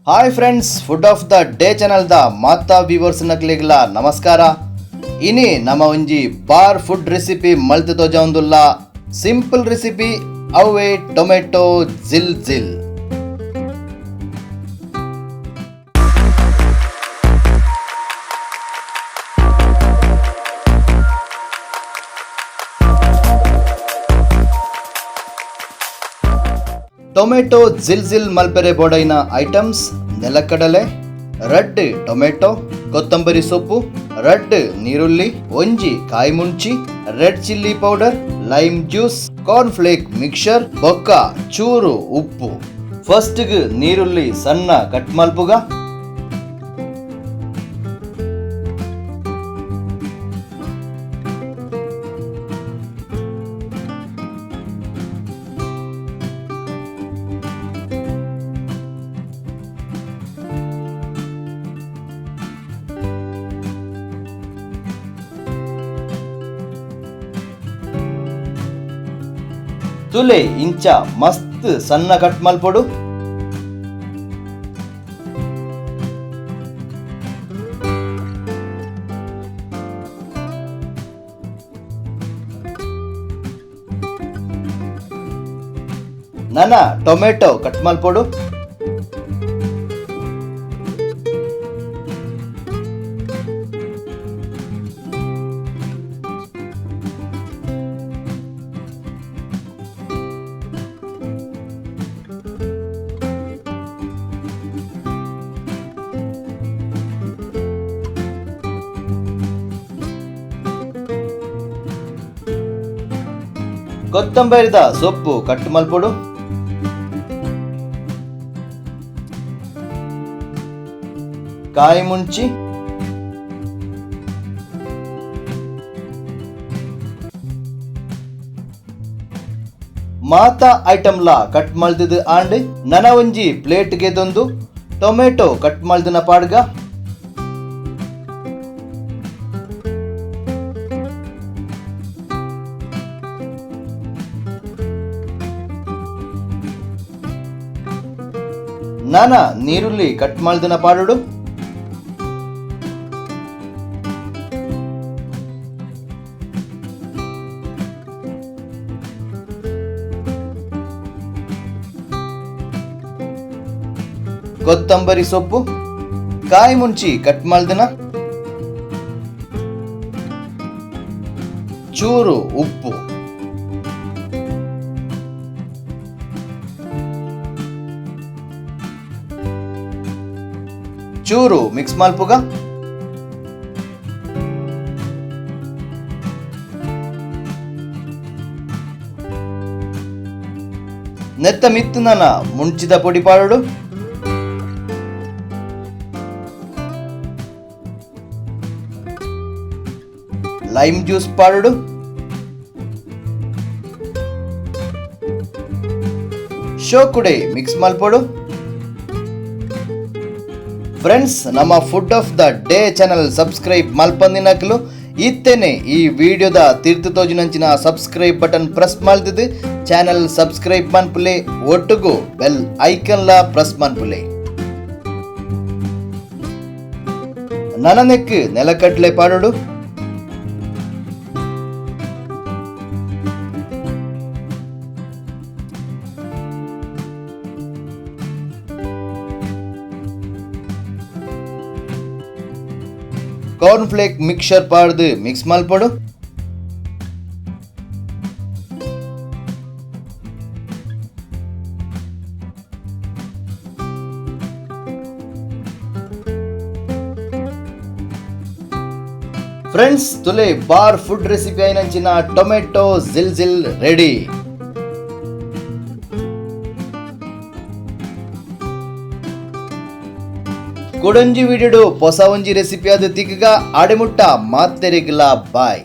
Hi friends, food of the day channel the ಮಾತಾ viewers ನಕ್ಲಿಗ್ಲ ನಮಸ್ಕಾರ. ಇನಿ ನಮ್ಮ ಒಂಜಿ bar food recipe ಮಲ್ತ್ ತೋಜೊಂದುಲ್ಲ. ಸಿಂಪಲ್ ರೆಸಿಪಿ ಅವೇ ಟೊಮೆಟೊ ಜಿಲ್ ಜಿಲ್. ಟೊಮೆಟೊ ಜಿಲ್ ಜಿಲ್ ಮಲ್ಪೆರೆ ಬೋಡೈನ ಐಟಮ್ಸ್: ನೆಲಕಡಲೆ, ರಡ್ಡ್ ಟೊಮೆಟೊ, ಕೊತ್ತಂಬರಿ ಸೊಪ್ಪು, ರಡ್ಡ್ ನೀರುಳ್ಳಿ, ಒಂಜಿ ಕಾಯಿ ಮುಂಚಿ, red chilli powder, lime juice, corn flake mixture ಬೊಕ್ಕ ಚೂರು ಉಪ್ಪು. ಫಸ್ಟ್ಗ್ ನೀರುಳ್ಳಿ ಸಣ್ಣ ಕಟ್ ಮಲ್ಪುಗ. ತುಲೆ ಇಂಚ ಮಸ್ತ್ ಸಣ್ಣ ಕಟ್ ಮಲ್ಪೊಡು. ನನ ಟೊಮೆಟೊ ಕಟ್ ಮಲ್ಪೊಡು. ಕೊತ್ತಂಬರಿದ ಸೊಪ್ಪು ಕಟ್ ಮಲ್ಪೊಡು. ಕಾಯಿ ಮುಂಚಿ, ಮಾತಾ ಐಟಮ್ಲ ಕಟ್ ಮಲ್ದದು ಆಂಡ್. ನನ ಒಂಜಿ ಪ್ಲೇಟ್ ಗೆದೊಂದು ಟೊಮೆಟೊ ಕಟ್ ಮಲ್ದಿನ ಪಾಡ್ಗ. ನನ ನೀರುಳ್ಳಿ ಕಟ್ ಮಲ್ದಿನ ಪಾಡುಡು. ಕೊತ್ತಂಬರಿ ಸೊಪ್ಪು, ಕಾಯಿ ಮುಂಚಿ ಕಟ್ ಮಲ್ದಿನ, ಚೂರು ಉಪ್ಪು. ಚೂರು ಮಿಕ್ಸ್ ಮಲ್ಪುಗ. ನೆತ್ತ ಮಿತ್ತು ನನ ಮುಂಚಿದ ಪೊಡಿ ಪಾಡುಡು. ಲೈಮ್ ಜ್ಯೂಸ್ ಪಾಡುಡು. ಶೋಕುಡೆ ಮಿಕ್ಸ್ ಮಲ್ಪೊಡು. ಫ್ರೆಂಡ್ಸ್, ನಮ್ಮ food of the day channel subscribe ಮಲ್ಪಂದಿನಕ್ಲು ಇತ್ತೇನೆ ಈ ವಿಡಿಯೋದ ತೀರ್ಥ ತೋಜಿನಂಚಿನ subscribe button press ಮಲ್ದಿದ್ದು channel subscribe ಮನ್ಪುಲೆ. ಒಟ್ಟುಗು ಬೆಲ್ ಐಕನ್ಲ ಪ್ರೆಸ್ ಮನ್ಪುಲೆ. ನನನೆಕ್ ನೆಲಕಡ್ಲೆ ಪಾಡುಡು. Corn flake mixture ಪಾಡ್ದು ಮಿಕ್ಸ್ ಮಲ್ಪೊಡು. ಫ್ರೆಂಡ್ಸ್, ತುಲೆ bar food recipe అయినంచిన tomato ಜಿಲ್ ಜಿಲ್ ರೆಡಿ. ಕೊಡೊಂಜಿ ವಿಡಿಯೋಡು ಹೊಸ ಒಂಜಿ ರೆಸಿಪಿ ಅದು ತಿಕ್ಕಗ. ಆಡೆಮುಟ್ಟ ಮಾತೆರಿಗ್ಲಾ ಬಾಯ್.